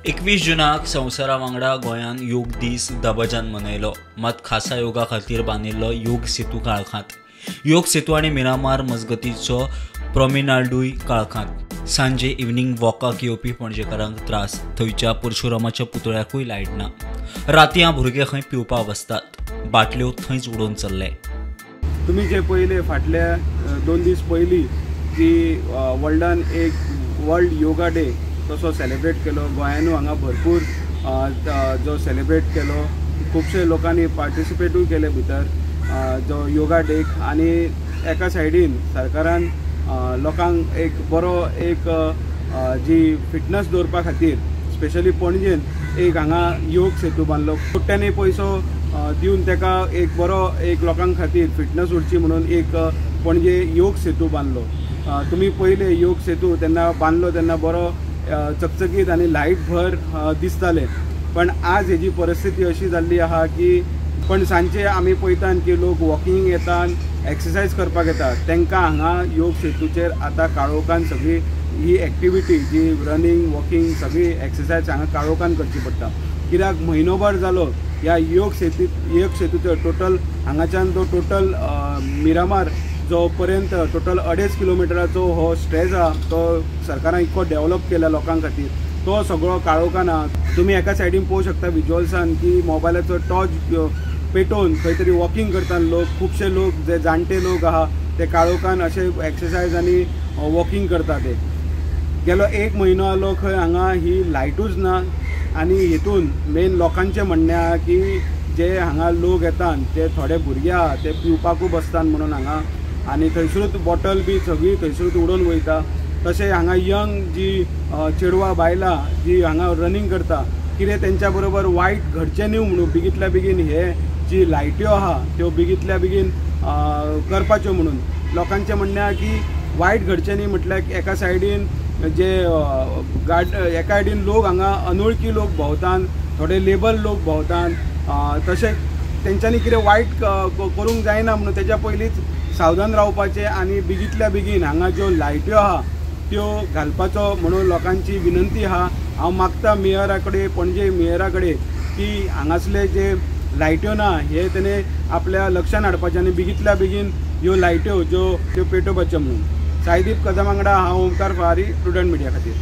21 जुनाक संवसारा वांगडा गोंयांत योग दीस दबाज्यान मनयलो. मात खासा योगा खातीर बांदिल्लो योग सेतू काळखांत. योग सेतू आनी मिरामार मजगतीचो प्रोमिनाडूय काळखांत. सांजे इव्हनिंग वॉकाक येवपी पणजेकारांक त्रास. थंयच्या परशुरामाच्या पुतळ्याकूय लायट ना. रातयां भुरगे खंय पिवपाक बसतात, बाटल्यो थंयच उडोवन चल्ले. तुमी जे पयले फाटल्या 2 दीस पयलीं की वर्ल्डान एक वर्ल्ड योगा डे तसो सेलिब्रेट केलो, गोंयानूय हांगा भरपूर जो सेलिब्रेट केलो, खुबशे लोकांनी पार्टिसिपेटूय केले भितर जो योगा डेक. आनी एका सायडीन सरकारान लोकांक एक बरो एक जी फिटनस दवरपा खातीर स्पेशली पणजेन एक हांगा योग सेतू बांदलो. कोट्यांनी पयसो दिवन ताका एक बरो एक लोकां खातीर फिटनस उरची म्हणून एक पणजे योग सेतू बांदलो. तुमी पयले योग सेतू तेन्ना बांदलो तेन्ना बरो चकचकीत आनी लायट भर दिसताले, पण आज हेजी परिस्थिती अशी जाल्ली आहा की पण सांजचे आमी पळयतात की लोक वॉकिंग येतात, एक्सरसायज करपाक येतात, तांकां हांगा योग सेतूचेर आतां काळोखान सगळी ही एक्टिविटी जी रनिंग वॉकिंग सगळी एक्सरसायज हांगा काळोखान करची पडटा. कित्याक म्हयनोभर जालो ह्या योग सेतूचो टोटल हांगाच्यान तो टोटल मिरामार जो पर्यंत टोटल 2.5 किलोमिटराचो हो स्ट्रेच आहा तो सरकारान इतको डेवलप केला लोकां खातीर, तो सगळो काळोखान आहा. तुमी एका सायडीन पळोवंक शकता विज्युअल्सान की मोबायलाचो टॉर्च पेटोवन खंय तरी वॉकिंग करता लोक, खुबशे लोक जे जाणटे लोक आहा ते काळोखान अशे एक्सरसायज आनी वॉकिंग करता. ते गेलो 1 म्हयनो जालो खंय हांगा ही लायटूच ना. आनी हितून मेन लोकांचें म्हणणें आहा की जे हांगा लोक येतात ते थोडे भुरगे आहा ते पिवपाकूय बसतात म्हणून हांगा, आनी थंयसरूच बॉटल बी सगळी थंयसरूच उडोवन वयता. तशें हांगा यंग जी चेडवां बायलां जी हांगा रनिंग करता, कितें तेंच्या बरोबर वायट घडचें न्हू म्हणून बेगींतल्या बेगीन हे जी लायट्यो आहा त्यो बेगींतल्या बेगीन करपाच्यो म्हणून लोकांचें म्हणणें आहा की वायट घडचें न्ही. म्हटल्यार एका सायडीन जे एका सायडीन लोक हांगा अनोळखी लोक भोंवतात, थोडे लेबल लोक भोंवतात, तशें तेंच्यांनी कितें वायट करूंक जायना म्हणून तेज्या पयलींच सावधान रावपाचें आनी बेगींतल्या बेगीन हांगा ज्यो लायट्यो आहा त्यो घालपाचो म्हणून लोकांची विनंती आहा. हांव मागता मेयरा कडेन, पणजे मेयरा कडेन की हांगासले जे लायट्यो ना हे तेणे आपल्या लक्षान हाडपाचें आनी बेगींतल्या बेगीन ह्यो लायट्यो ज्यो त्यो पेटोवपाच्यो म्हणून. साईदीप कदम वांगडा हांव ओमकार फरारी, प्रुडंट मिडिया खातीर.